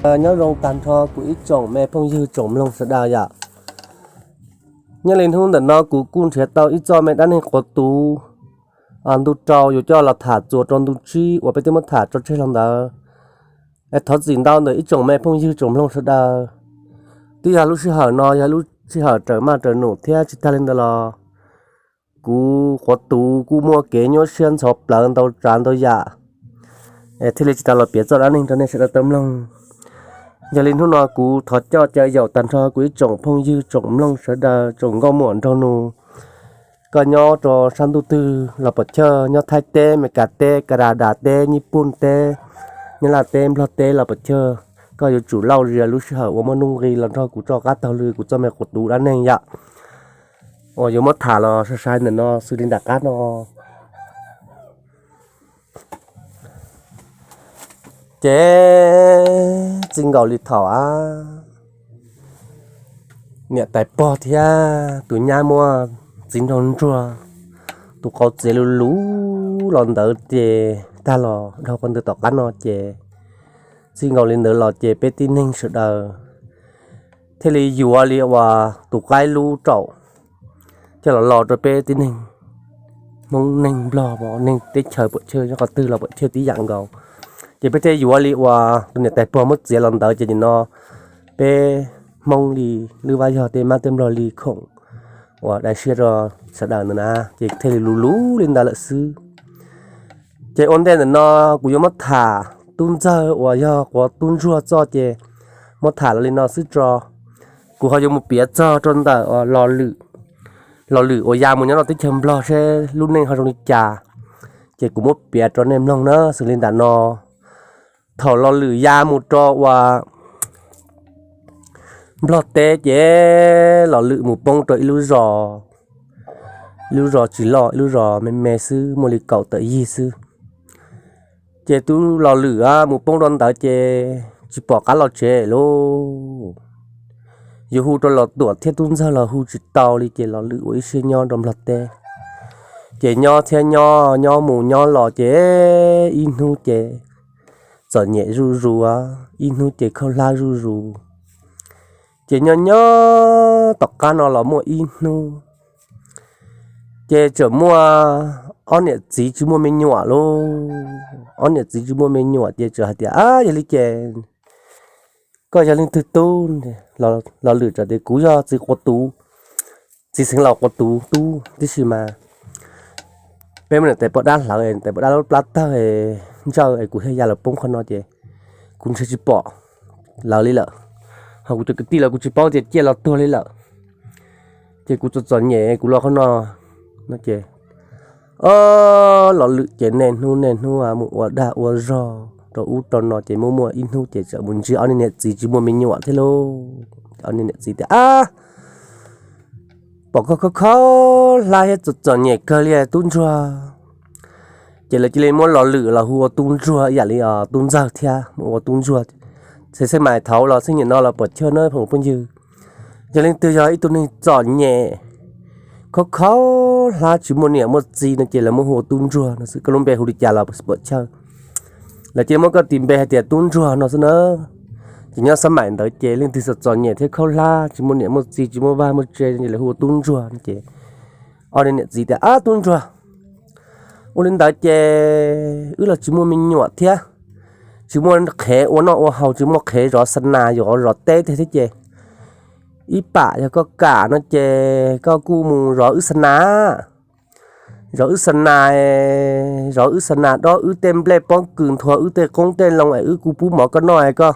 Nyob zoo tag nrho kuv ib tsoom me phooj ywg tsoom mloog sawv daws yom. Nyob li hnub ntawm no kuv kuj nrhiav tau ib txoj me dab neeg quav tuv ntu rau yuav coj los tham txuas rau ntu tsib uas peb twb muab tham tso tseg los ntawd. Es thov txim ntau ntawm ib tsoom me phooj ywg tsoom mloog sawv daws. Twb yog lub sij hawm no yog lub sij hawm raws maj raws num thiab tsis tag li ntawd los kuv quav tuv kuj muaj kev nyuaj siab ntxhov plawv ntau tsav ntau yam, es thiaj li tsis tau los piav txoj dab neeg rau nej sawv daws tau mloog. Yog li hnub no kuv thov coj caw yaum tag nrho kuv ib tsoom phooj ywg tsoom mloog sawv daws tsoom nkauj muam nraug nus, koj nyob rau sab ntuj twg los pom chawj, nyob Thaib teb, Meskas teb, Kanadas teb, Nyij Pooj teb, Nyab Laj teb, Nplog teb los pom chawj, koj yuav tsum lauj zias lub sij hawm uas muaj nuj nqis los nrog kuv rov qab taug lw kuv txoj me quav tuv dab neeg yom, uas yuav muab tham los sai sai ntawm no xws li nram qab no. Ces txij nkaus li thaum niam tais pog thiab tus nyab muab txiv nraug ntsuag tus qau txiav lus lus los ntawd ces tag los dhau qhov ntawd tom qab no ces txij nkaus li ntawd los ces peb tib neeg sawv daws thiaj li yuav li uas tus qaib lub raum coj los lo rau peb tib neeg Hmoob neeg Nplog, neeg teb chaws pom chawj nyob qhov twg los pom chawj tib yam nkaus. Ces peb thiaj yuav li uas tus niam tais pog muab txiav los ntawd ces nim no peb Hmoob li lwb vaj yog tej mab tej nplog li khoom uas dai siab rau sawv daws ntawd na, ces thiaj li lus lus li ntawd lawm xwb. Ces ua ntej ntawm no kuv yuav muab tham tub ntxawg uas yog quav tub ntsuag txoj ces muab tham los li no xwb tso. Kuv ho yuav mus piav txog rau ntawm Los Lwm, Los Lwm uas ya mus nyob rau teb chaws Nplog seb lub neej ho zoo li cas, ces kuv muab piav rau nej mloog na xws li ntawm no. Thaum Los Lwm ya mus rau uas Nplog teb ces Los Lwm mus poob rau ib lub zos, ib lub zos tsis loj, ib lub zos me me xwb muaj li kaum tawm yig xwb. Ces tub Los Lwm mus poob rau ntawd ces tsis pom qab los tsev lauj. Yuav hu rau Los Tuam thiab tub ntxawg los hu tsis tau li ces Los Lwm ua ib siab nyob rau Nplog teb. Ces nyob thiab nyob, nyob mus nyob los ces ib hnub ces txom nyem zuj zus, ib hnub ces khaub hlab zuj zus. Ces nyob nyob tom qab no los muaj ib hnub ces tseem muaj ob niam txiv tsis muaj me nyuam lauj. Ob niam txiv tsis muaj me nyuam ces txawm hais tias, Ab, yog li ces koj yog leej twg tub? Los Lwm txawm tias, Kuv yog txiv quav tuv, txiv xeev laus quav tuv tub tib si mas peb muab niam tais poj dab hlawv, niam tais poj dab lub plab tawg ntsawj es kuv thiaj ya los poob qhov no ces kuv ntshe tsis pom lawv li lawm. Ho kuv cov kwv tij los kuv tsis paub tias ciaj los tuag li lawm, ces kuv txom txom nyem kuv los qhov no. No ces, o, Los Lwm ces niaj hnub niaj hnub mus ua dag ua zog rau ub rau no ces muaj muaj ib hnub ces txawm mus ntsib ob niag niam txiv tsis muaj me nyuam thiab lauj. Ob niag niam txiv tias, Ab, pom koj khaub khaub hlab thiab txom txom nyem kawg li tub ntsuag. Ces lawv cia li muab Los Lwm los hu ua tub ntsuag ib yam li tub ntxawg thiab mus ua tub ntsuag. Txhais xaij mais thaud los txheej niam no los pom chawj na phooj ywg. Yog leej twg yog ib tug neeg txom nyem, khaub khaub hlab tsis muaj niam muaj txiv no ces lawv muab hu ua tub ntsuag no xwb, koj lub npe hu li cas los pom chawj. Lawv cia li muab koj tis npe hais tias tub ntsuag no xwb na. Ces nyob xab maim ntawd ces leej twg txom txom nyem thiab khaub hlab tsis muaj niam muaj txiv tsis muaj vaj muaj tse ces lawv hu ua tub ntsuag no ces ob niag niam txiv tias, Ab tub ntsuag, ua li ntawd ces wb los tsis muaj me nyuam thiab, tsis muaj qhev ua noj ua haus, tsis muaj qhev zov xa nas zov zov teb thiab ces ib pam yog koj kam no ces koj kuj mus zov wb xa nas, zov wb xa nas, zov wb xa nas dob wb tej nplej pob kws nthua wb tej qoob tej loo es wb kuj pub mov koj noj es koj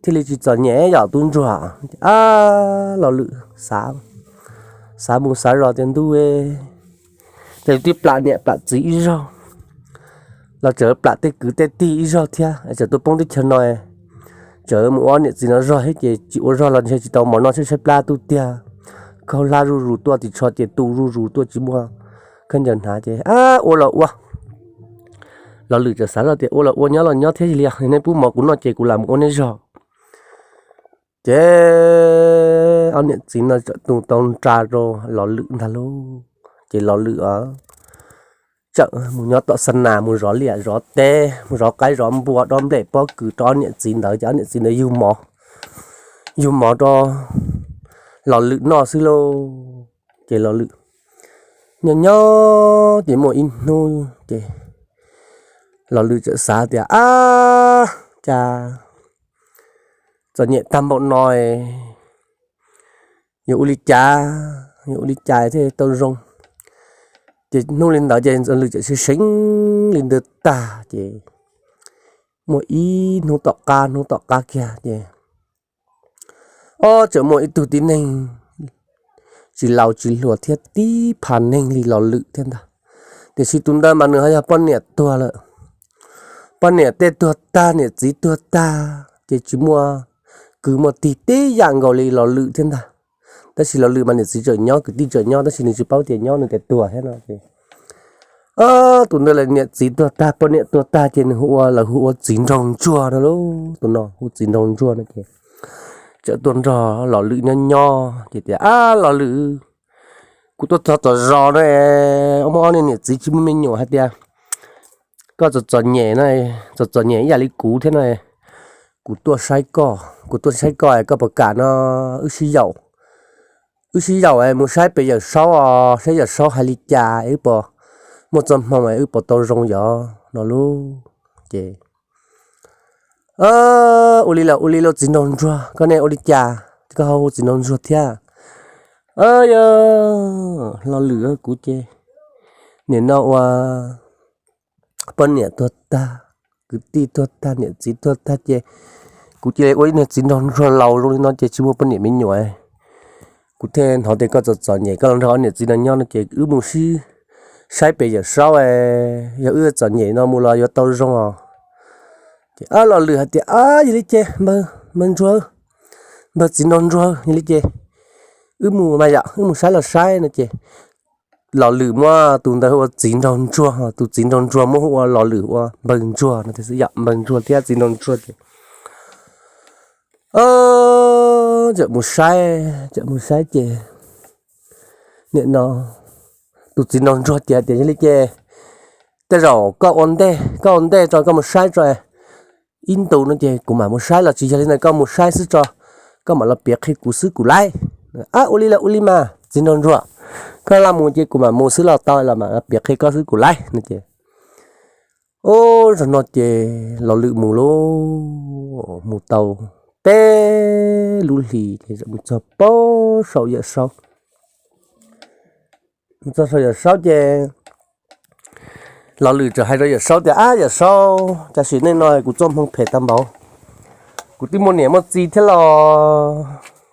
thiaj li tsis txom nyem yom tub ntsuag. Ab, Los Lwm xav, xav mus xav los tias ntuj, ces twb plam niam plam txiv ib zaug los tseem plam tej kwv tej tij ib zaug thiab, tseem tuaj poob teb chaws no, tseem mus ua niam txiv no zog thiab ces tsis ua zog los ntshe tsis tau mov noj tshaib tshaib plab tuaj tiag. Khaub hlab zuj zus tuaj tim tsho ces tu zuj zus tuaj tsis muaj khaub ncaws hnav ces ab ua los ua. Los Lwm txawm xav zoj tias ua los ua nyob los nyob thiab li, nej pub mov kuv noj ces kuv lam mus ua nej zog. Ces ob niam txiv no txawm tu tau nra rau Los Lwm ntag lauj. Ces Los Lwm os, tsawm mus nyob tom xa nas, mus zov liaj zov teb, mus zov qaib zov npua, dob nplej pob kws rau ob niam txiv ntawd, ces ob niam txiv ntawd yug mov, yug mov rau Los Lwm noj xwb lauj. Ces Los Lwm nyob nyob ces muaj ib hnub ces Los Lwm txawm xav tias, ab, cas txom nyem tag npaum no, yuav ua li cas, yuav ua li cas thiaj tau zoo. Ces hnub li ntawd ces Los Lwm txawm seev seev li ntawd tag ces muaj ib hnub tom qab, hnub tom qab kiag ces, ob, txawm muaj ib tug tib neeg tsis laus tsis hluas thiab tib phav neeg li Los Lwm thiab ntag. Tiam sis tus ntawd mas nws ho yog poj niam tuag lawm. Poj niam tej tuag tag, niam txiv tuag tag ces tsis muaj kwv muaj tij tib yam nkaus li Los Lwm thiab ntag. Tab sis Los Lwm mas niam txiv tseem nyob, kwv tij tseem nyob, tab sis nws tsis paub tias nyob nws tias tuag thiab no. Tus ntawd lawv niam txiv tuag tag, poj niam tuag tag ces nws hu ua, lawv hu ua txiv nraug ntsuag no lauj. Tus no hu txiv nraug ntsuag no ces txawm tuaj nrog Los Lwm nyob nyob ces tias, ab, Los Lwm, kuv tuaj txog tom zos no, muaj ob niag niam txiv tsis muaj me nyuam hais tias koj txom txom nyem no, txom txom nyem ib yam li kuv thiab no, kuv tuaj saib koj, kuv tuaj saib koj, koj puas kam no wb sib yaum, wb sib yaum mus saib pem Yawm Saub os, saib Yawm Saub hais li cas, wb puas muaj txoj hmoo, wb puas tau zoo yov no lauj. Ces, ua li los ua li lauj txiv nraug ntsuag, koj ne ua li cas koj ho hu txiv nraug ntsuag thiab? Yog Los Lwm, kuv ces nim no ua poj niam tuag tag, kwv tij tuag tag, niam txiv tuag tag ces kuv cia li ua ib niag txiv nraug ntsuag laus zoo li no ces tsis muaj poj niam me nyuam. Kuv thiaj hnov tias koj txom txom nyem, koj los nrog ob niam txiv no nyob no ces wb mus sib saib pem Yawm Saub, yog wb txom nyem no mus los yuav tau zoo os. Ces Los Lwm hais tias, ab, yog li ces npawg ntsuag, npawg txiv nraug ntsuag, yog li ces wb mus mas yom, wb mus saib los saib no ces Los Lwm muab tus ntawd hu ua txiv nraug ntsuag, tus txiv nraug ntsuag muab hu ua Los Lwm ua npawg ntsuag no tiag xwb yom, npawg ntsuag thiab txiv nraug ntsuag ces txawm mus saib, txawm mus saib ces nim no tus txiv nraug ntsuag tias, tias yog li ces tej zaum koj ua ntej, koj ua ntej tso, koj mus saib tso, ib ntus no ces kuv mam mus saib, los tsis yog li ntawd koj mus saib xwb tso, koj mam los piav qhia kuv xwb kuv laib. Ab, ua li los ua li mas txiv nraug ntsuag, koj lam mus ces kuv mam mus xwb los tau, los mam piav qhia koj xwb kuv laib no ces, ub, zaum no ces Los Lwm mus lauj, mus tau peb lub hlis ces mus txog pem saum Yawm Saub. Mus txog saum Yawm Saub ces Los Lwm txawm hais rau Yawm Saub tias, ab, Yawm Saub, tam sim neej no kuv txoj hmoo phem tag npaum, kuv twb muaj niam muaj txiv thiab los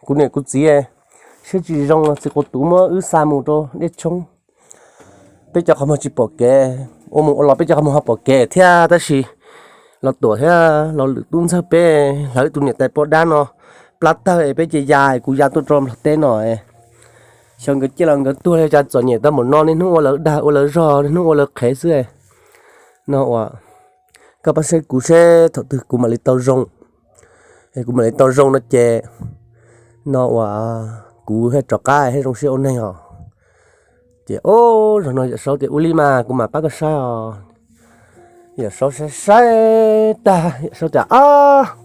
kuv niam kuv txiv siab tsis zoo, txiv quav tuv muab wb xa mus rau dej tshoob, peb cov qhov muag tsis pom kev, ua mus ua los peb cov qhov muag ho pom kev thiab, tab sis Los Tuam thiab Los Lwm tub ntxawg peb hlawv tus niam tais poj dab no plab tawg es peb cia ya, kuv ya tuaj rau Nplog teb no, xyov nkawd ciaj los nkawd tuag li cas txom nyem tau npaum no, niaj hnub ua lawv dag ua lawv zog, niaj hnub ua lawv qhev xwb no. Ua, koj pab saib kuv seb thaum twg kuv mam li tau zoo, kuv mam li tau zoo no ces no ua kuv thiaj rov qab thiaj zoo siab ua neeg os. Ces, ub, zaum no Yawm Saub tias, ua li mas kuv mam pab koj saib os. Yawm Saub saib saib tag Yawm Saub tias, ab,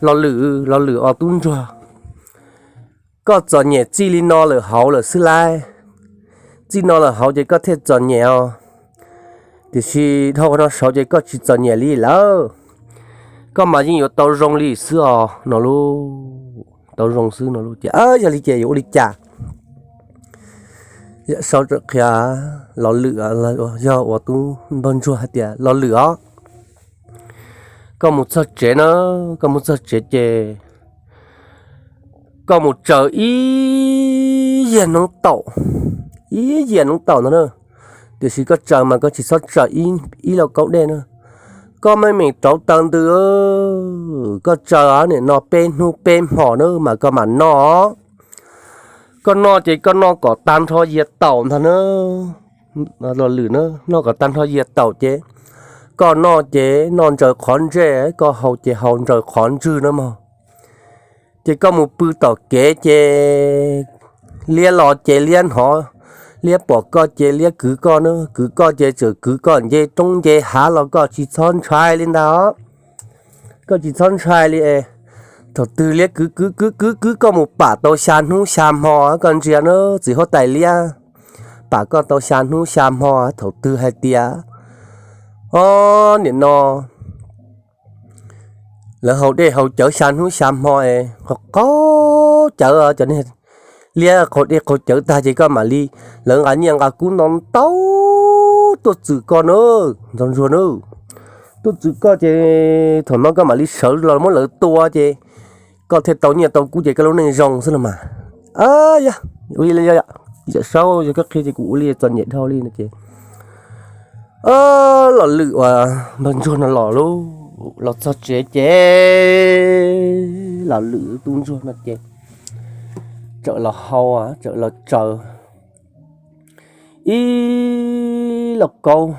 Los Lwm, Los Lwm os tub ntsuag, koj txom nyem txij li no lawm hauv lawm xwb lauj. Txij no lawm hauv ces koj thiaj txom nyem os. Tiam sis dhau qhov no saud ces koj tsis txom nyem li lawm, koj mas yeej yuav tau zoo li xwb os no lauj. Tau zoo xwb no lauj. Ces, ab, yog li ces yuav ua li cas? Yawm Saub txawm qhia Los Lwm, yog ua tub npawg ntsuag hais tias, Los Lwm os, koj mus txog tsev na, koj mus txog tsev ces koj mus tsaws ib yias noob taum, ib yias noob taum ntag na. Tiam sis koj tsaws mas koj tsis txhob tsaws ib lauj kaub dej na. Koj meem meem rauv taws ntws, koj tsaws nim no peb hnub peb hmos na mas koj mam noj. Koj noj ces koj noj kom tag nrho yias taum ntag na. Los Lwm na, noj kom tag nrho yias taum ces koj noj ces noj ntsaws qhov ntsej, koj haus ces haus ntsaws qhov ntswg na mog. Ces koj mus pw tom kev ces liab los ces liab hnov, Liab pom koj ces liab kwv koj na, kwv koj ces txawm kwv koj nce roob nce hav los koj tsis txhob ntshai li ntag. Koj tsis txhob ntshai li. Thaum twg liab kwv kwv kwv kwv kwv koj mus pam tau xya hnub xya hmo, koj ntsia na, txiv huab tais liab pam koj tau xya hnub xya hmo, thaum twg hais tias, o, nim no lawv haus dej haus cawv xya hnub xya hmo es qaug cawv, cov liab qaug dej qaug cawv tag ces koj mam li, lawv nqa nyiaj nqa kub ntau ntau tuaj txwm koj na, Ntxoog Ntsuag na. Tuaj txwm koj ces thaum no koj mam li sawv los muab lawv tua ces koj thiaj tau nyiaj tau kub ces koj lub neej zoo xwb los mas. Yog, ua li, Yawm Saub, yog koj qhia ces kuv ua li, txom nyem dhau li no ces Los Lwm uas Npawg Ntsuag no los lauj, los txog tsev ces Los Lwm tub ntsuag no ces txawm los hau, txawm los tsaws ib lauj kaub,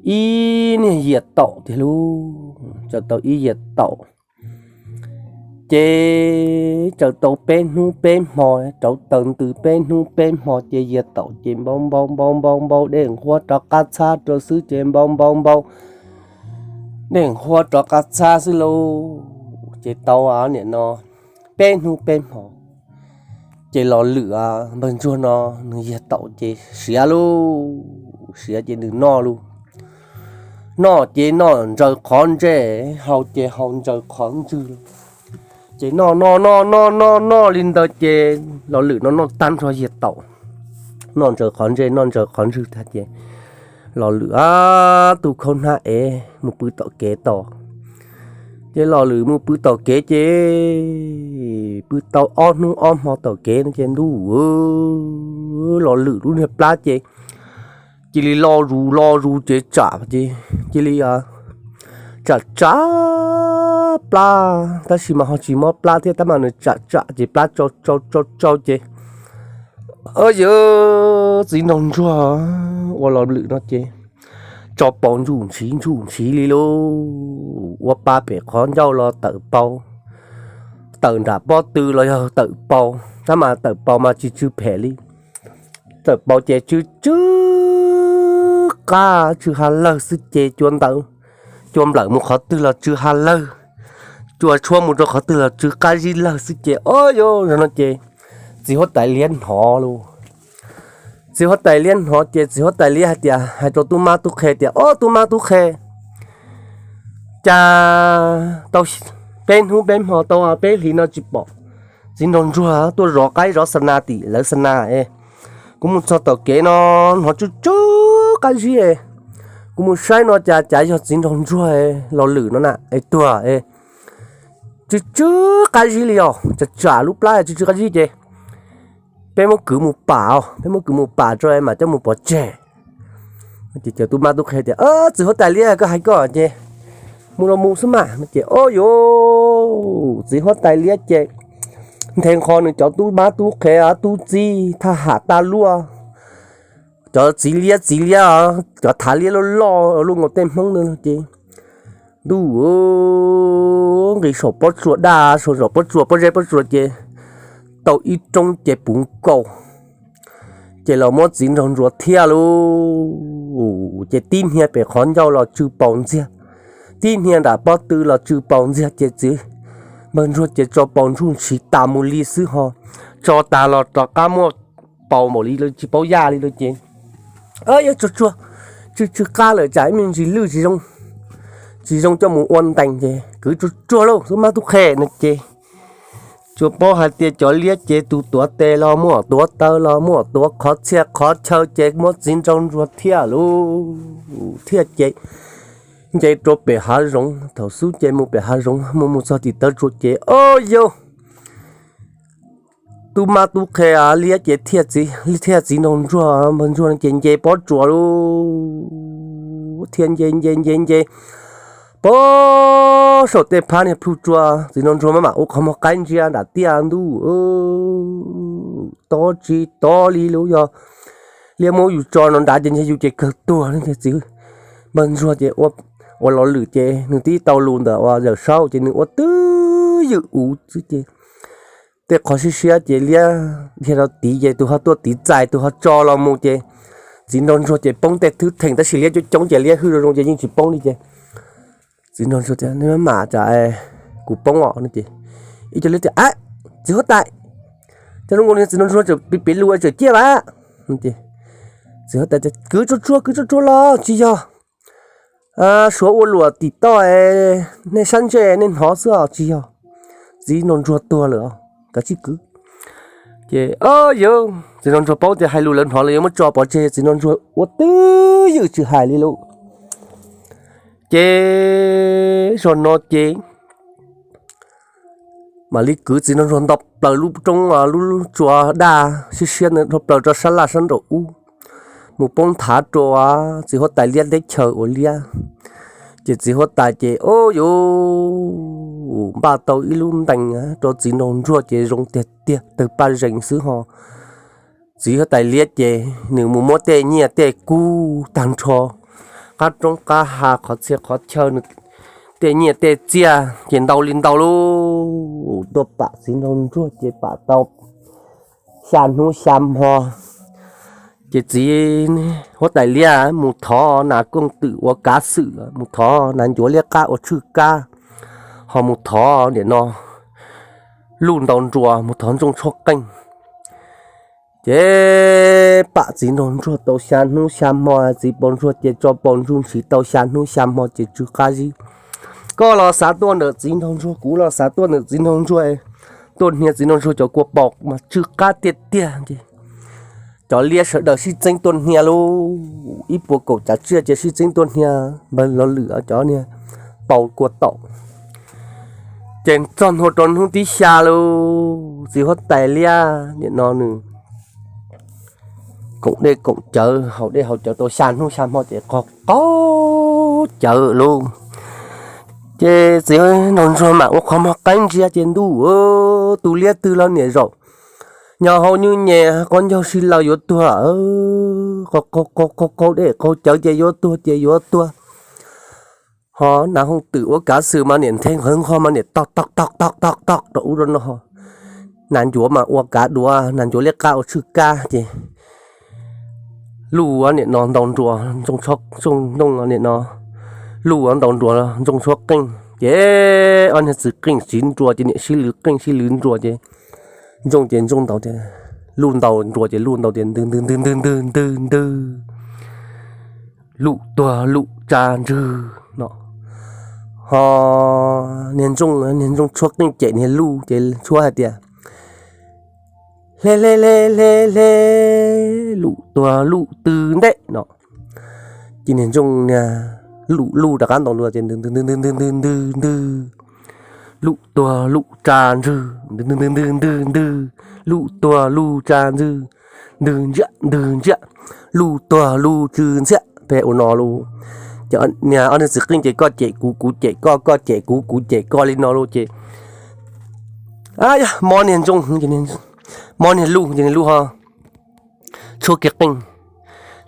ib niag yias taum tiag lauj, tsaws tau ib yias taum. Ces tsaws tau peb hnub peb hmo, rauv taws ntws peb hnub peb hmo ces yias taum ces npau npau npau npau npau dej nqhuab rov qab txhab rau xwb ces npau npau npau dej nqhuab rov qab txhab xwb lauj. Ces tau nim no peb hnub peb hmo ces Los Lwm Npawg Ntsuag no nws yias taum ces siav lauj, siav ces nws noj lauj. Noj ces noj ntsaws qhov ntsej, haus ces haus ntsaws qhov ntswg. Ces noj noj noj noj noj noj li ntawd ces Los Lwm no noj tag nrho yias taum, noj ntsaws qhov ntsej noj ntsaws qhov ntswg tag ces Los Lwm a, tu khaub hnab ev mus pw tom kev tos. Ces Los Lwm mus pw tom kev ces pw tau ob hnub ob hmo tom kev no ces ntuj, Los Lwm lub niag plab ces cia li lo zus lo zus ces tsam ces cia li tsam tsam plab, tab sis mas ho tsis mob plab thiab tab mas nws tsam tsam ces plab tsau tsau tsau tsau ces, o yawg, txiv nraug ntsuag uas Los Lwm no ces tso paus ntsuj ntshiv ntsuj ntshiv li lauj. Ua pa pem qhov ncauj los tawm paus, tawm nram pob tw los yog tawm paus, tab mas tawm paus mas tsis tsw phem li. Tawm paus ces tsw tsw qab tsw ha lawg xwb ces cua ntawd, cua nplawm mus qhov twg los tsw ha lawg, cua tshuab mus rau qhov twg los tsw qab zib lawg xwb ces, o yawg, zaum no ces txiv huab tais liab hnov lauj. Txiv huab tais liab hnov ces txiv huab tais liab hais tias, hais rau tub mab tub qhe tias, o tub mab tub qhe, cas tau peb hnub peb hmo tau peb hlis no tsis pom txiv nraug ntsuag tuaj zov qaib zov xa na tim lawv xa na es. Kuv mus txog tom kev no hnov tsw tsw qab zib es, kuv mus saib no cas cas yog txiv nraug ntsuag Los Lwm no na es tuag es, tsw tsw qab zib li os, tsam tsam lub plab tsw tsw qab zib ces peb muab kwv mus pam os, peb muab kwv mus pam tso mam coj mus pov tseg. Ces cov tub mab tub qhe tias, txiv huab tais liab, koj hais koj ces mus los mus xwb mas no ces, o yawg, txiv huab tais liab ces nthe nqho nws cov tub mab tub qhe tub txib thaj ham taj luaj, cov txiv liab txiv liab, cov thav liab loj loj luaj nkaus tej hmoob ntawd ces ntuj, nqis saum pob tsuas daj, saum saum pob tsuas pob zeb pob tsuas ces tau ib roob ces puv nkaus. Ces los muab txiv nraug ntsuag thiaj lauj, ces tib hnia pem qhov ncauj los tsw paus ntxiag, tib hnia nram pob tw los tsw paus ntxiag ces txiv npawg ntsuag ces tso paus ntsuj ntshiv tas mus li xwb ho, tso tas los rov qab muaj paus npaum li tsis paub yaj li lawm ces, yawg, tsuag tsuag, tsw tsw qab lawm tsam ib me ntsis lwj tsis zoo, tsis zoo coj mus ua ntees ces kwv tsuag tsuag lauj tub mab tub qhe no ces tsuas paub hais tias cov liab ces tus tuav tes los muaj, tuav taw los muaj, tuav qhov txhia qhov chaw ces muab txiv nraug ntsuag thiaj lauj, thiaj ces nce rau pem hav zoov. Thaum xub ces mus pem hav zoov mus mus txog tim taw tsua ces, o yawg, tub mab tub qhe liab ces thiaj txiv nraug ntsuag, npawg ntsuag no ces nce pob tsuas lauj, thiaj nce nce nce nce pob saum tej phab niag plhu tsua, txiv nraug ntsuag maj mam ua qhov muag qaib ntsia nram tiaj ntuj, tob tsis tob li lauj, yog liab muab yus tso no nrad ces ntshe yus ces kawg tuag. Ces txiv npawg ntsuag ces ua Los Lwm ces nws tib tau lus ntawm uas Yawm Saub ces nws ua twb ywm uv xwb ces tej qho siab siab ces liab dhia rau tid ces tus ho tuaj tiv txais, tus ho tso los mus ces txiv nraug ntsuag ces poob tej thwb theem tab sis liab coob coob ces liab hwj zoo zoo ces yeej tsis poob li ces txiv nraug ntsuag tias, Neb mam tsam kuv poob os. Ib co liab tias, Txiv huab tais, cov zoo nkaus li txiv nraug ntsuag tseem piv piv lus tseem ciaj vas. Txiv huab tais tias, Kwv tsuag tsuag, kwv tsuag tsuag los tsis yog, suav ua luam tim toj, nej sab ntsej nej hnov xwb os, tsis yog, txiv nraug ntsuag tuag lawm os, kav tsij kwv. Ces yog txiv nraug ntsuag paub tias hais lus lawv hnov lawv yuav muab tso pov tseg, txiv nraug ntsuag ua twj ywm tsis hais li lauj. Ces zaum no ces mam li kwv txiv nraug ntsuag nto plaws lub roob, lub tsua daj siab siab ntawd dhau plaws rau sab laj sab nraum ub, mus poob nthav rau txiv huab tais liab teb chaws uas liab. Ces txiv huab tais ces, o, yuav npaj tau ib lub ntees rau txiv nraug ntsuag ces zoo tiag tiag, tawg paj zees xwb ho. Txiv huab tais liab ces nws mus muab tej nyiaj tej kub tag nrho, qab roob qab hav, qhov txhia qhov chaw, nws tej nyiaj tej txiaj ces ntau li ntau lub tuaj pam txiv nraug ntsuag ces pam tau xya hnub xya hmo. Ces txiv huab tais liab mus thov nas kooj twm ua kav xwm, mus thov nas ncuav liab qab ua tshwj kab, ho mus thov nim no luj ntaus nruas, mus thov ntsooj tshuab qeej. Ces pam txiv nraug ntsuag tau xya hnub xya hmo, txiv paus ntsuag ces tso paus ntsuag ntshiv tau xya hnub xya hmo ces tsw qab zib. Koj los xav tuaj ntawm txiv nraug ntsuag, kuv los xav tuaj ntawm txiv nraug ntsuag, tuaj hnia txiv nraug ntsuag cov kua paum mas tsw qab tiag tiag ces cov liab sawv daws sib txeeb tuaj hnia lauj, ib puas kaum cav tsiaj ces sib txeeb tuaj hnia npawg los lwm cov niag paus kua taum. Ces txog ntua rau hnub thib xya lauj, txiv huab tais liab nim no nws koom dej koom cawv, haus dej haus cawv tau xya hnub xya hmo ces qaug qaug cawv lauj. Ces txiv nraug ntsuag mam ua qhov muag qeeb ntsia ces ntuj, tus liab twg los niam zaum nyo hau nyuj nyem, qaub ncaug sib laws yuav tuag, qaug qaug qaug cawv ces yuav tuag ces yuav tuag. Ho nas hooj twm ua kav xwm mas niam nthe nqhawv nqho mas niam tog tog tog tog tog tog rau ub rau no. Nas ncuav mas ua kav duav, nas ncuav liab qab ua tshwj kab ces luj nim no ntaus nruas, ntsooj tshuab, ntsooj ntoo nim no, luj ntaus nruas ntsooj tshuab qeej ces ob niag txiv qeej txiv nruas ces niam sib lwv qeej sib lwv nruas ces ntsooj ces ntsooj ntaus tias, luj ntaus nruas ces luj ntaus tias ntwg ntwg ntwg ntwg ntwg ntwg ntwg, luj tuag luj tsa ntswg no. Ho niag ntsooj, niag ntsooj tshuab qeej cem niag luj ces tshuab hais tias, hle hle hle hle hle, luj tuag luj tw ntej no. Ces niag ntsooj niag luj luj rov qab ntaus nruas ces ntwg ntwg ntwg ntwg ntwg ntwg, luj tuag luj tsa ntswg, ntwg ntwg ntwg ntwg ntwg, luj tuag luj tsa ntswg, ntwg ntsiab ntwg ntsiab, luj tuag luj tsw ntxhiab pem ua no lauj. Ces niag ob niag txiv qeej ces koj cem kuv kuv cem koj, koj cem kuv kuv cem koj li no lauj ces, a yog mob niag ntsooj, mob niag luj ces niag luj ho tshuab kiag qeej,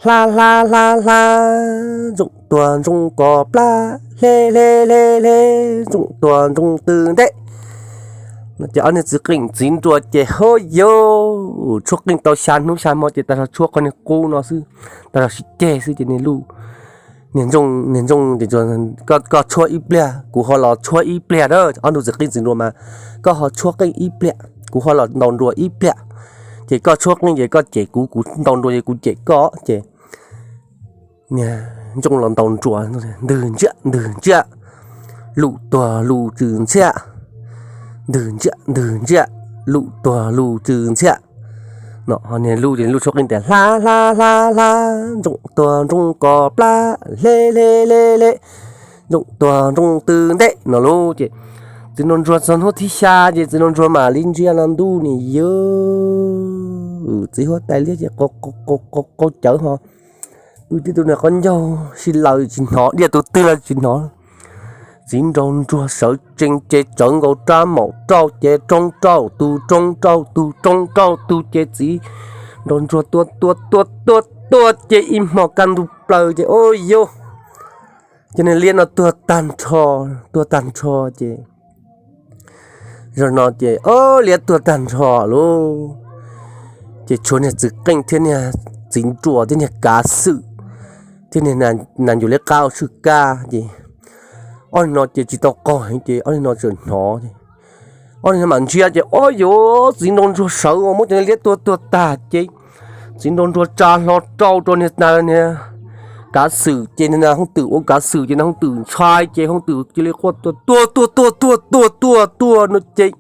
hla hla hla hla, ntsooj tuag ntsooj kos plab, hle hle hle hle, ntsooj tuag ntsooj tw ntej. Ces ob niag txiv qeej txiv nruas ces hab yau, tshuab qeej tau xya hnub xya hmo ces tas zog tshuab qhov niag qub no xwb, tas zog sib ceg xwb ces niag luj, niag ntsooj, niag ntsooj, koj tshuab ib pliag kuv ho los tshuab ib pliag na, ob tug txiv qeej txiv nruas mas, koj ho tshuab qeej ib pliag kuv ho los ntaus nruas ib pliag, ces koj tshuab qeej ces koj cem kuv, kuv ntaus nruas ces kuv cem koj ces niag ntsooj los ntaus nruas, ntwg ntsiab ntwg ntsiab, luj tuag luj tsw ntxhiab, ntwg ntsiab ntwg ntsiab, luj tuag luj tsw ntxhiab. No niag luj ces luj tshuab qeej tias hla hla hla hla, ntsooj tuag ntsooj kos plab, hle hle hle hle, ntsooj tuag ntsooj tw ntej no lauj. Ces txiv nraug ntsuag txog hnub thib xya ces txiv nraug ntsuag mam li ntsia los ntuj nim yog txiv huab tais liab ces qaug cawv ho, pw tib tug niag qaub ncaug sib laws tsis hnov, diaj tus twg los tsis hnov. Txiv nraug ntsuag sawv tsees ces tsawv nkaus rab maum rauj ces roob rauj tus roob rauj tus roob rauj tus ces txiv nraug ntsuag tua tua tua tua tua ces ib hmo kaj ntug plaws ces ua yau, ces niag liab no tuag tag nrho, tuag tag nrho ces Zaum no ces o, liab tuag tag nrho lauj. Ces tshuav niag txiv qeej thiab niag txiv nruas thiab niag kav xwm thiab niag nas ncuav liab qab ua tshwj kab ces ob niag no ces tsis tau qaug heev ces ob niag no txawm hnov ces ob niag no mam ntsia ces o, yuav txiv nraug ntsuag sawv ua muab cov niag liab tuag tuag tag ces txiv nraug ntsuag tsa hlo rau rau niag kav xwm ces niag nas hooj twm ua kav xwm ces nas hooj twm ntshai ces hooj twm cia li quaj tuag tuag tuag tuag tuag tuag tuag tuag no ces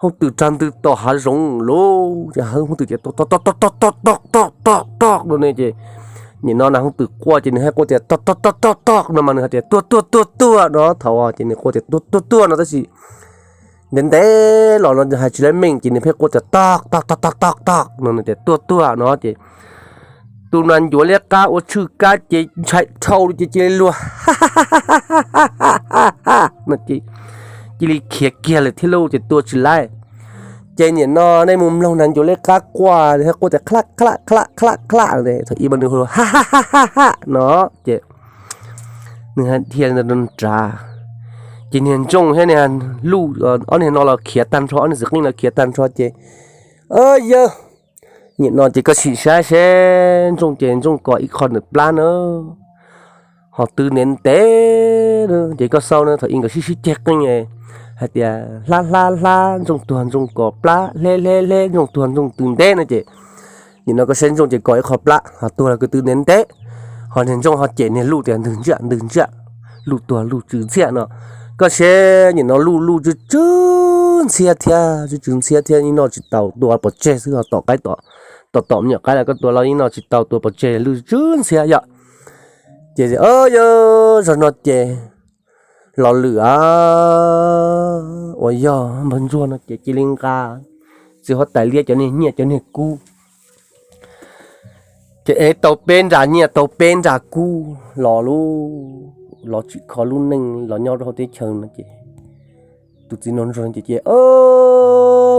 hooj twm rag ntws tom hav zoov lauj. Ces hooj twm tias tog tog tog tog tog tog tog tog tog no ne ces nim no nas hooj twm quaj ces nws thiaj quaj tias tog tog tog tog tog no mas nws hais tias tuag tuag tuag tuag no thaum ces nws quaj tias tuag tuag tuag no tab sis ntev ntev los no hais tsis laib meej ces nws pheej quaj tias tog tog tog tog tog tog no nws tias tuag tuag no ces tus nas ncuav liab qab ua tshwj kab ces ntshai dhau li ces cia li luag no ces cia li khiav kiag lawm thiab lauj ces tua tsis laib. Ces nim no nej mus mloog nas ncuav liab qab quaj thiab quaj tias khlaj khlaj khlaj khlaj khlaj thaum ib mas nws hu ha ha ha ha no ces nws dhia nrad ces niag ntsooj thiab niag luj ob niag no los khiav tag nrho, ob niag txiv qeej los khiav tag nrho ces yawg nim no ces koj sim saib seb ntsooj ces ntsooj kos ib qho ntawm plab na ho twb ntev ntev ces koj xauj na thaum ib nkawd sib sib ceg qeej hais tias hlab hlab hlab ntsooj tuag ntsooj kos plab hleb hleb hleb ntsooj tuag ntsooj twb ntev no ces nim no koj saib ntsooj ces kos ib qho plab ho tuag los kwv twb ntev ntev ho niag ntsooj ho cem niag luj tias ntwg ntsiaj ntwg ntsiaj, luj tuag luj tsw ntxhiab no. Koj saib nim no luj luj tsw tsw ntxhiab thiab tsw tsw ntxhiab thiab ib noj tsis tau tua pov tseg xwb ho tom qaib tom tom me nyuam qaib los koj tua los ib noj tsis tau tua pov tseg luj tsw ntxhiab yom. Ces o yawg zaum no ces Los Lwm a, uas yog npawg Ntsuag no ces cia li nqa txiv huab tais liab cov niag nyiaj cov niag kub ces ev tau peb nra nyiaj tau peb nra kub los lub, los tsim kho lub neej los nyob rau hauv teb chaws no ces tus txiv nraug Ntsuag ces ces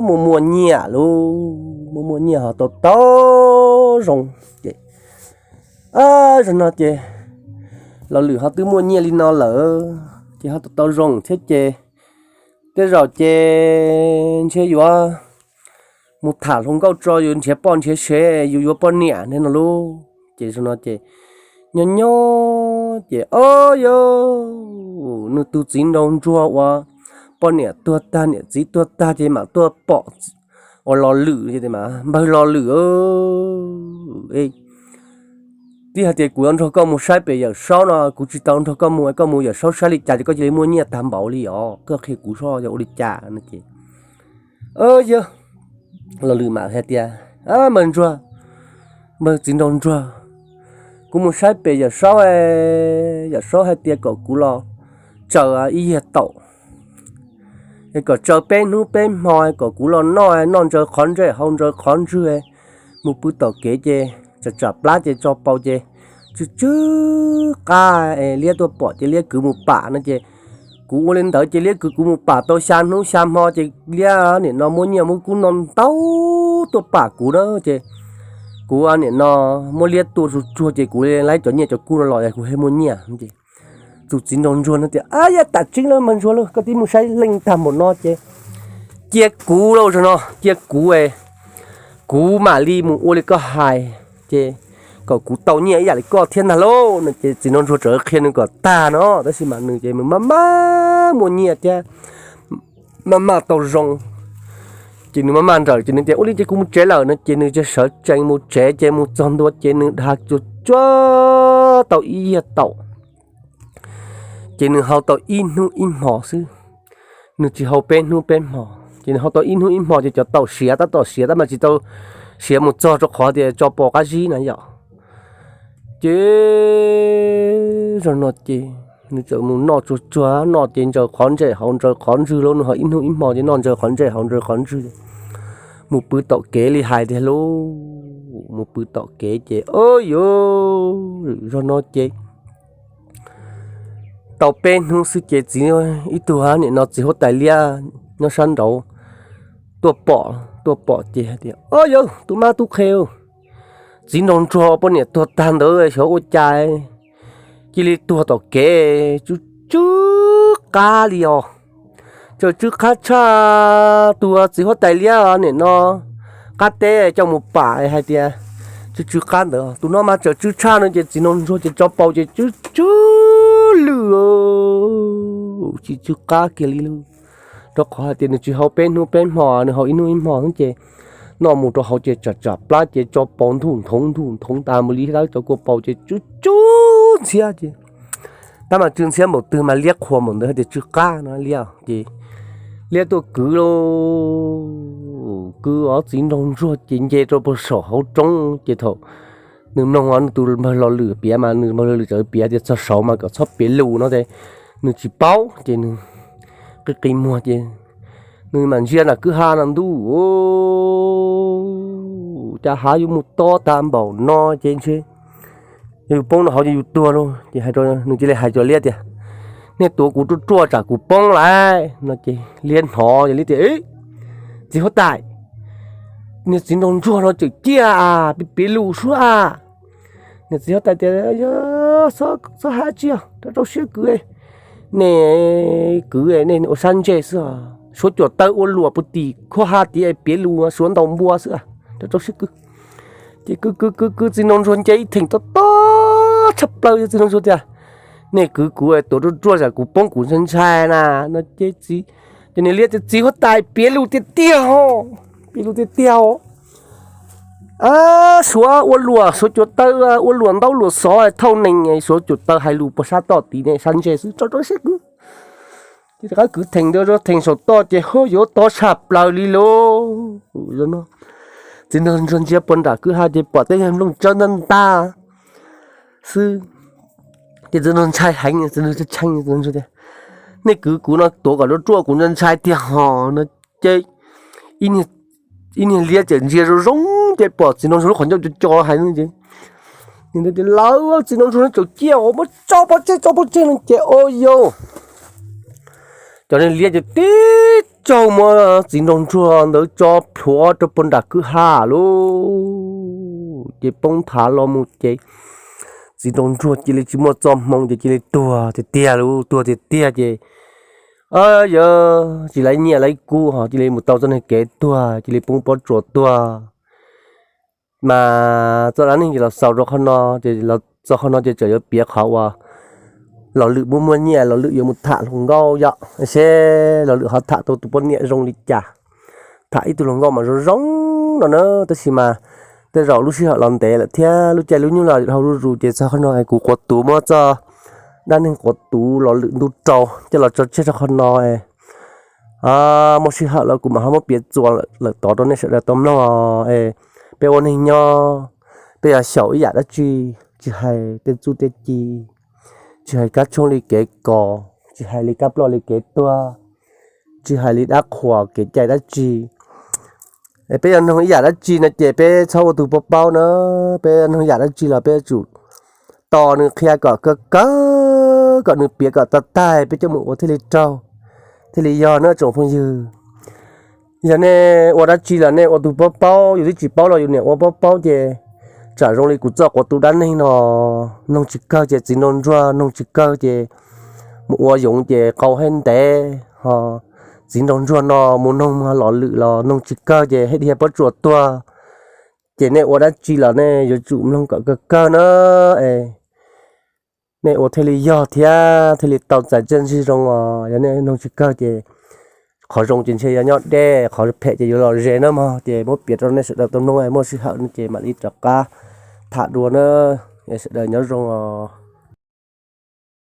muaj muaj nyiaj lauj, muaj muaj nyiaj ho tau tau zoo ces zaum no ces Los Lwm ho twb muaj nyiaj li no lawm ces ho tau tau zoo thiab ces tej zaum ces ntshe yuav mus tham hluas nkauj tso yus nrhiav poj nrhiav sev yus yuav poj niam ne no lauj. Ces zaum no ces nyob nyob ces o yawg, nws tus txiv nraug Ntsuag uas poj niam tuag tag niam txiv tuag tag ces mam tuaj pom uas Los Lwm ces mas npawg Los Lwm twb hais tias kuv yuav nrog koj mus saib pem Yawm Saub no kuv tsis tau nrog koj mus, koj mus Yawm Saub saib li cas ces koj cia li muaj nyiaj tag npaum li os, koj qhia kuv seb yog ua li cas no ces yawg Los Lwm mam hais tias npawg Ntsuag, npawg txiv nraug Ntsuag, kuv mus saib pem Yawm Saub, Yawm Saub hais tias kom kuv los tsaws ib yag taum, kom tsaws peb hnub peb hmo kom kuv los noj, noj ntsaws qhov ntsej haus ntsaws qhov ntswg, mus pw tom kev ces tsam tsam plab ces tso paus ces tsw tsw qab, liab tuaj pom ces liab kwv mus pam no ces kuv ua li ntawd ces liab kwv kuv mus pam tau xya hnub xya hmo ces liab nim no muab nyiaj muab kub no ntau tuaj pam kuv na ces kuv nim no muab liab tua tsuag tsuag ces kuv li laib cov nyiaj cov kub no los kuv thiaj muaj nyiaj ces tus txiv nraug Ntsuag no tias, Ab, yog tam tseeb los mas Ntsuag lauj, koj twb mus saib leej tag npaum no ces cia kuv lauj, zaum no cia kuv, kuv mam li mus ua li koj hais ces kom kuv tau nyiaj ib yam li koj thiab ntag lauj no ces txiv nraug Ntsuag txawm qhia nws kom tag no tab sis mas nws ces nws maj maj muaj nyiaj thiab maj maj tau zoo ces nws maj maj nrawm ces nws tias, Ua li ces kuv mus tsev lawm no ces nws cia sawv tsees mus tsev ces mus txog ntua ces nws dhia tsuag tsuag tau ib yag taum ces nws hau tau ib hnub ib hmos xwb, nws tsis hau peb hnub peb hmos ces nws hau tau ib hnub ib hmos ces cov taum siav tab tom siav tab mas tsis tau siav mus txog rau qhov tias tso pos qab zib na yom. Ces zaum no ces nws txawm mus noj tsuag tsuag noj ces ntsaws qhov ntsej haus ntsaws qhov ntswg lauj, nws ho ib hnub ib hmos ces noj ntsaws qhov ntsej haus ntsaws qhov ntswg mus pw tom kev li hais tiag lauj. Mus pw tom kev ces o yawg, zaum no ces tau peb hnub xwb ces txiv, ib tug nim no txiv huab tais liab nyob sab nraud tuaj pom, tuaj pom ces hais tias, O yawg, tub mab tub qhe, txiv nraug Ntsuag poj niam tuag tag ntawd xyov ua cas cia li tuag tom kev tsw tsw qab li os. Tsawm tsw qab tshaj tus txiv huab tais liab nim no qab teb coj mus pam hais tias tsw tsw qab ntawd, tus no mas tsawm tsw tshaj no ces txiv nraug ntsuag ces tso paus ces tsw tsw lwj, tsis tsw qab kiag li lawm. Rau qhov hais tias nws tsis haus peb hnub peb hmo, nws haus ib hnub ib hmo xwb ces noj mus rau hauv ces tsam tsam plab ces tso paus ntuj nthoov ntuj nthoov tas mus li lawm, cov kua paus ces tsw tsw ntxhiab ces tab mas tsw ntxhiab npaum twg mas liab qhuas npaum ntawd hais tias tsw qab no liab ces liab tuaj kwv lauj, kwv ob txiv nraug ntsuag ces nce rau puag saum hauv roob ces thaum nws mloog tus npawg Los Lwm piav mas nws npawg Los Lwm txawm piav tias txog saud mas kom txhob piav lus no ces nws tsis paub ces nws qi qi muag ces nws mam ntsia nram kwj ha no ntuj, cas hav yuav mus tob tag npaum no ces ntshe yog yus poob rau hauv ces yus tuag lauj. Ces hais rau nws cia li hais cov liab tias nej tuav kuv ruaj ruaj tsam kuv poob lawm no ces liab hnov ces liab tias txiv huab tais, niag txiv nraug ntsuag no tseem ciaj, piav lus suab. Niag txiv huab tais tias txhob hais tsis yog, rau rau siab kwv, nej kwv nej ua sab ntsej xwb, suav cuam taw ua luam puag tim khuab ha tid piav lus suav ntaus npua xwb, rau rau siab kwv. Ces kwv kwv kwv kwv txiv nraug ntsuag nce ib theem tob tob tshaj plaws, txiv nraug ntsuag tias nej kwv kuv tuav ruaj ruaj tsam kuv poob kuv ntshai ntshai na no ces txiv, ces niag liab tias txiv huab tais piav lus tiag tiag, piav lus tiag tiag, suav ua luam suav cuam taw ua luam ntaub luam xov thauj nees, suav cuam taw hais lus puag sab toj tid ne, sab ntsej xwb, rau rau siab kwv. Ces rov qab kwv theem ntawd rau theem saum toj ces haj yuav tob tshaj plaws li lauj. Txiv nraug ntsuag ntsia puag nram kwj ha ces pom tej yawg nplooj tsawb ntag ntag xwb. Ces txiv nraug ntshai heev, txiv nraug tshee, txiv nraug ntsuag tias nej kwv kuv no tuav kom ruaj ruaj kuv ntshai ntshai tiag ho no ces ib niag liab txawm ntsia zoo zoo ces pom txiv nraug ntsuag lub qhov ncauj co co hais no ces nws tias lawv txiv nraug ntsuag no tseem ciaj os, muab tso pov tseg tso pov tseg no ces ua yau cov niag liab ces tib tsaug muab txiv nraug ntsuag ntawd tso plhuav rau puag nram kwj ha lauj. Ces poob nthav los mus ces txiv nraug ntsuag cia li tsis muaj txoj hmoo ces cia li tuag tiag tiag lauj, tuag tiag tiag ces yog tsis laiv nyiaj laiv kub ho cia li mus tau txoj niag kev tuag, cia li poob pob tsuas tuag. Mas txoj dab neeg ces los xaus rau qhov no ces los txog qhov no ces tseem yuav piav qhov uas Los Lwm muaj muaj nyiaj, Los Lwm yuav mus tham hluas nkauj yom, seb Los Lwm ho tham tau tus poj niam zoo li cas. Tham ib tug hluas nkauj mas zoo zoo no na, tab sis mas tej zaum lub sij hawm los ntev lawm thiab lub caij lub nyoog los dhau zuj zus ces txog qhov no es kuv quav tuv muab txoj dab neeg quav tuv Los Lwm ntuj rau coj los tso tseg rau qhov no. Muaj sij hawm los kuv mam ho muab piav txuas lawm tod rau nej sawv daws tau mloog. Peb ua neeg nyob, peb yuav xyaum ib yam dab tsi, tsis hais tej txuj tej ci, tsis hais kab tshoob li kev kos, tsis hais li kab ploj li kev tuag, tsis hais li dab qhuas kev cai dab tsi, peb yuav noog ib yam dab tsi no ces peb txhob ua tus paub paub na. Peb yuav noog yam dab tsi los peb yuav tsum tos nws qhia kom kawg kawg, kom nws piav kom tag tag peb coj mus ua thiaj li raug, thiaj li yog na tsoom phooj ywg. Yog nej ua dab tsi los nej ua tus paub paub, yus twb tsis paub los yus niam ua paub paub ces tsam zoo li kuv txoj quav tuv dab neeg no, noog tsis kawg ces txiv nraug ntsuag, noog tsis kawg ces mus ua yoov ces qau hab ntev ho. Txiv nraug ntsuag no mus noog Los Lwm los noog tsis kawg ces hab dhia pob tsuas tuag. Ces nej ua dab tsi los nej yuav tsum mloog kom kawg kawg na, es nej ua thiaj li yog thiab thiaj li tau txais txiaj ntsig zoo os. Yog nej noog tsis kawg ces qhov zoo ces ntshe yuav nyob deb, qhov phem ces yuav los ze na mog. Ces muab piav rau nej sawv daws tau mloog, muaj sij hawm no ces mam li rov qab tham dua na. Sawv daws nyob zoo os.